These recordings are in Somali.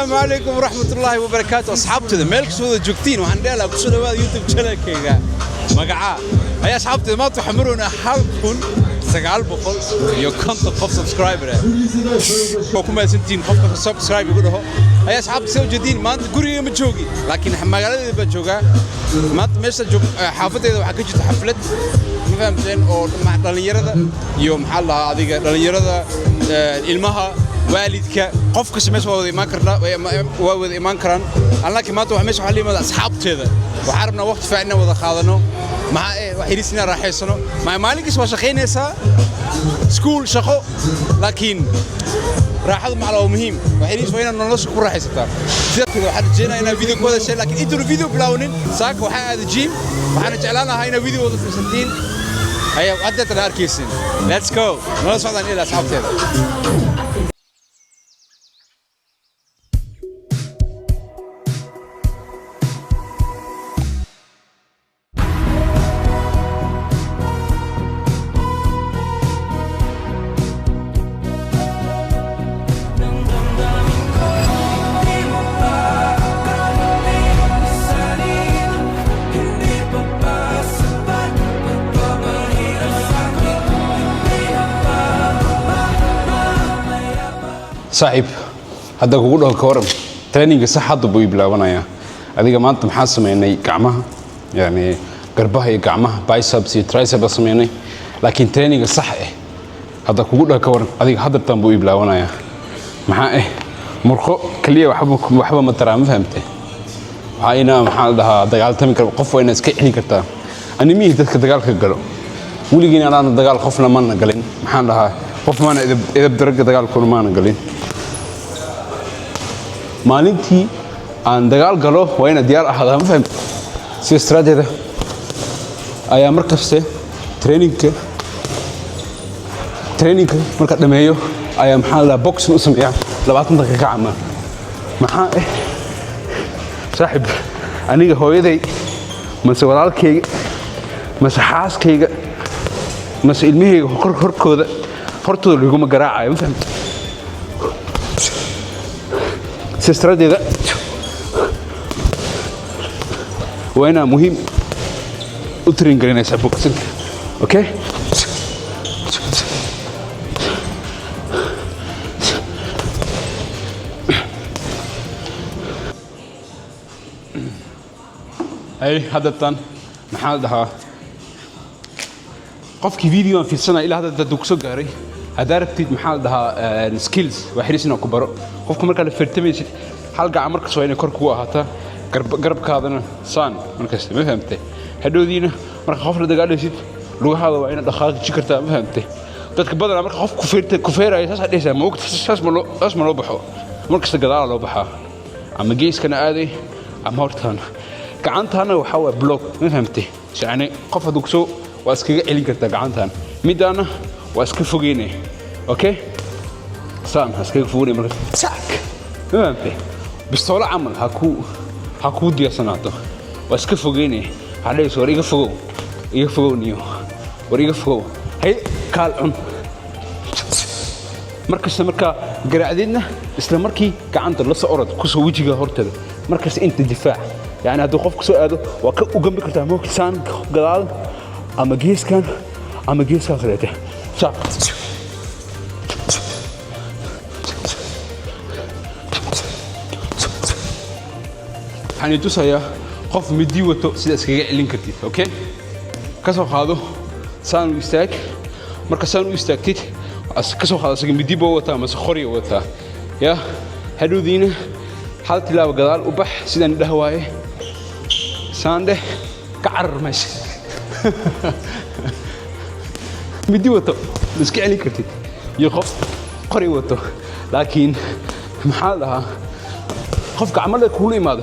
Asalaamu calaykum waraxmatullaahi wabarakaatu. Asxaabtida meel kastoo wada joogtiin, waxaan dheelaa kusoo dhawaada YouTube channelkayga. Magacaa ayaa asxaabtida, maanta waxaan maroynaa 1950 qof subscriber ah. Waa ku mahadsantihiin qofka subscribe igu dhaho. Ayaa asxaabta, soo jeediin, maanta guriga ma joogi, laakiin magaaladeeda baan joogaa. Maanta meesha joog, xaafadeeda waxaa ka jirta xaflad, ma fahamteen, oo dhallinyarada iyo, maxaa la dhahaa, adiga dhallinyarada, ilmaha, waalidka, qof kasta meesha waa wada imaan karnaa, waa wada imaan karaan. Aan laakiin maanta waxa meesha waxaa la yimaada asxaabteeda. Waxaan rabnaa waqti fiican inaan wada qaadano, maxaa wax yariis inaan raaxaysano. Maalin kasta waa shaqaynaysaa, iskuul, shaqo, laakiin raaxadu macala waa muhiim. Wax yariis waa inaad nolosha ku raaxaysataa. Sidaas waxaan rajeynayaa inaan video ku wada share, laakiin intuuna video bilaawanin, saaka waxaa aaday gym. Waxaana jeclaan lahaa inaad video wada fiirsatiin. Ayaa haddeetana arkaysin. Let's go, nala socdaan ilaa asxaabteeda. Ng damdamin ko. Hindi mo ba akalaing lisanin? Hindi pa ba sapat pagpapahirap sa'kin? Hindi na ba mamaya pa? Saaxiib, hadda kugu dhaho, ka waran traininga sax hadda buu ii bilaabanayaa. Adiga maanta maxaa sameynay? Gacmaha, yani garbaha iyo gacmaha, biceps iyo triceps baa sameynay, laakiin traininga sax eh hadda kugu dhaho, ka waran, adiga haddartan buu ii bilaabanayaa. Maxaa murqo kaliya waxba waxba ma taraa, ma fahamtay? Waxaa ina, maxaa la dhahaa, dagaaltami kar qof, waa inaad iska celin kartaa. Ani mihii dadka dagaalka galo, weligiin anaana dagaal qofna maana galin, maxaan dhahaa, qof maana edeb daraga dagaalkuna maana galin. Maalintii aan dagaal galo waa inaad diyaar ahaadaa, ma fahamtay? Sidaas daraaddeeda ayaa mar kaste trainingka marka dhameeyo ayaa, maxaa la dhahaa, boxing u sameeyaa 20 daqiiqo camal. Maxaa saaxib, aniga hooyaday mase walaalkayga mase xaaskayga mase ilmahayga horkooda hortooda laguma garaacayo, ma fahamtay? Sidaas daraaddeeda waa inaa muhiim u train garinaysaa boxingka, okay? Ay haddatan, maxaa la dhahaa, qofkii video aan fiirsanaya ilaa hadda hadduu kusoo gaaray, haddaa rabtid, maxaa la dhahaa, skills waa xiris inaan ku baro. Qofka markaa la firtamaysid, hal gacan markas waa inay kor kugu ahaataa, garabkaadana saan markasta, ma fahamtay? Hadhowdiina marka qof la dagaalaysid, lugahaada waa inaad dhaqaaqi kartaa, ma fahamtay? Dadka badanaa marka qof ku feeraya saasaa dhehaysaa, ma ogta? Saas ma loo baxo. Markasta gadaala loo baxaa, ama geeskana aaday ama hortaana. Gacantaana waxaa waa block, ma fahamtay? Yani qof hadduu kusoo, waa iskaga celin kartaa gacantan. Midaana waa iska fogeynay, okay? Saan ha iskaga fogeynay marka, saak, ma fahamtay? Bistoolo camal ha kuu diyaarsanaato. Waa iska fogeynay, waxaa dhahaysa, "War iga fogow, iga fogow niyo, war iga fogow." Hay kaal cun. Markasta markaa garaacdeedna, isla markii gacanta la soo orod kusoo wejiga horteeda. Markasta inta difaac, yani hadduu qofku soo aado, waa ka ugambi kartaa moogtisaan gadaal ama geeskan ama geeskan kaleete. Saa waxaan i tusayaa qof midi wato sida iskaga celin kartid, okay? Ka soo qaado, saan u istaag. Marka saan u istaagtid, ka soo qaado asaga midi buu wataa mase qorya wataa ya. Hadhowdiina hal tilaabo gadaal u bax, sidaan dhah waaye, saan dheh, ka carar meesha. Midi wato ma iska celin kartid iyo qof qori wato, laakiin, maxaa la dhahaa, qof gacmada kuula imaado.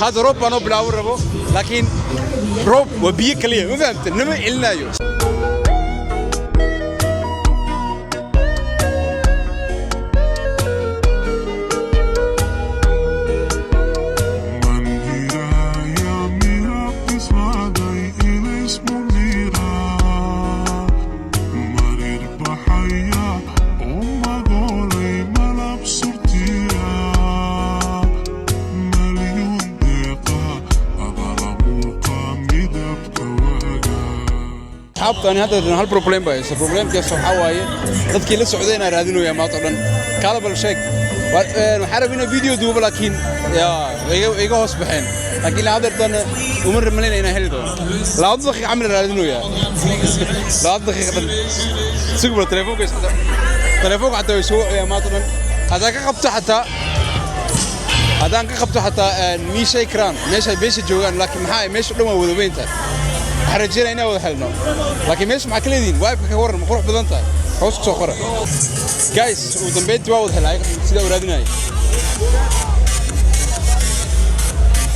Hadda roob baan oo bilaaban rabo, laakiin roob waa biyo kaliya, ma fahamta? Nama celinayo. Asxaabta, ani hadda hal problem baa haysta. Problemkaas waxaa waaye dadkii la socday inaan raadinaya maanta o dhan. Kaala bal sheeg. Waxaan rabay inaan video duubo, laakiin yaa iga hoos baxeen. Laakiin ilaa haddeertan uma ramaynaya inaan heli doono. 2 daqiiqa camal raadinaya, 2 daqiiqa dhan. Sugba telefoonka, telefoonka xataa way soo wacayaa maanta o dhan. Haddaan ka qabto xataa, haddaan ka qabto xataa, mii sheegi karaan meesha joogaan. Laakiin maxaa, meesha dhan waa wada weyn tahay. Waxaan rajeynaya inaan wada helno. Laakiin meesha maxaa ka leedihin? Vibe-ka ka warran, ma qurux badan tahay? Hoos ku soo qora, guys. Ugu dambeyntii waa wada helay sidaa u raadinaya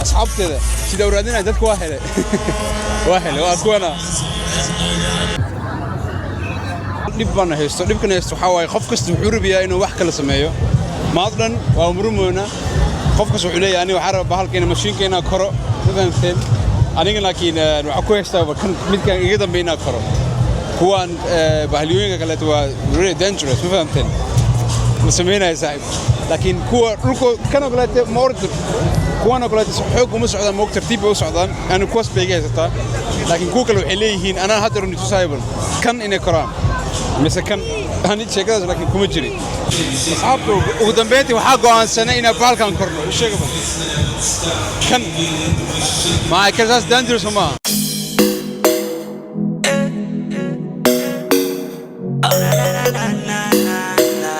asxaabteeda, sidaa u raadinaya dadka. Waa helay, waa helay, waa kuwana. Dhib baana haysto. Dhibkan haysto waxaa waaye qof kasta wuxuu rabiyaa inuu wax kala sameeyo. Maanta dhan waa murumoona. Qof kasta wuxuu leeyahay, aniga waxaa rabaa bahalka ina mashiinka inaa koro. Ma fahamteen aniga? Laakiin waxaa ku haystaa kan midkan iga dambe inaa koro. Kuwaan bahalyooyinka kaleeto waa really dangerous. Ma fahamteen? Ma sameynaya, saaxiib. Laakiin kuwa dhulko kanoo kaleete ma ordi, kuwan oo kaleete xoog uma socdaan, moog, tartiib bay u socdaan. Ani kuwaas bay iga haysataa. Laakiin kuwa kale waxay leeyihiin anaa hadda runi tusaayban kan inay koraan mise kan. Ani sheekadaas laakiin kuma jirin. Asxaabta, ugu dambeyntii waxaa go'aansanay inaan bahalkan korno. U sheegaba kan maa kan saas dangerous maaha. Oh, na na na na na na.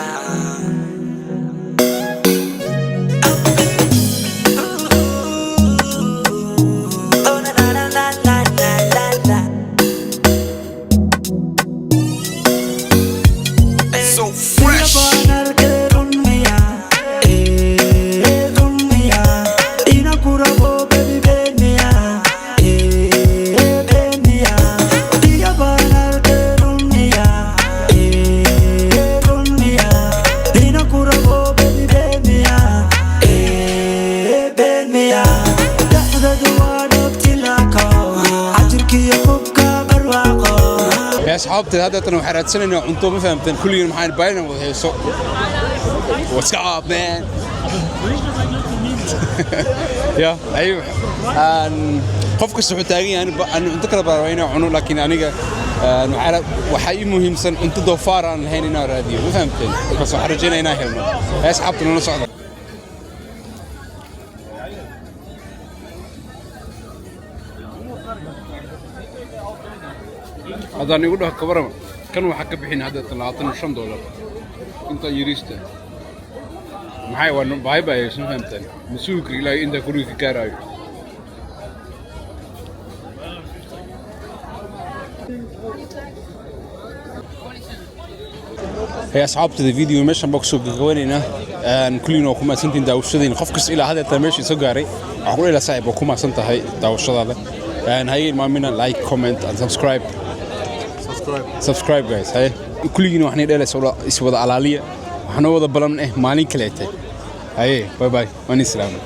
Oh, na na na na na na na na. So fresh. Ee asxaabteed, haddeetana waxaan raadsanaynaa cunto. Ma fahamteen? Kulligiin maxaan baayna wada hayso. What's up, man? Ya ayu aan qof kasta wuxuu taagan yahay ani cunto kala baa rabaa inaan cuno. Laakiin aniga waxaa ii muhiimsan cunto doofaar aan lahayn inaan raadiyo. Ma fahamteen? Markaas waxaan rajeynaya inaan helno. Ee asxaabta, nala socda. Haddaan igu dhaho kabarama, kan waxaa ka bixin hadda $25 intaan yariista. Maxay waa baahi baa hayso. Ma fahamteen? Ma sugi kari ilaa intaa guriga ka gaaraayo. Hey asxaabtada, video meeshan baa kusoo gabagabanaynaa. Kulligiin waa ku mahadsantihiin daawashadiin. Qof kasta ilaa haddeerta meesha soo gaaray waxaan ku leeyahay, saaxiib, waa ku mahadsan tahay daawashadaada. Ha iga ilmaamina like, comment and subscribe. Subscribe, guys. Haye, kulligiin waxaan dheela is wada alaaliya. Waxaan wada balan maalin kaleete. Haye, bye bye, waan islaamay.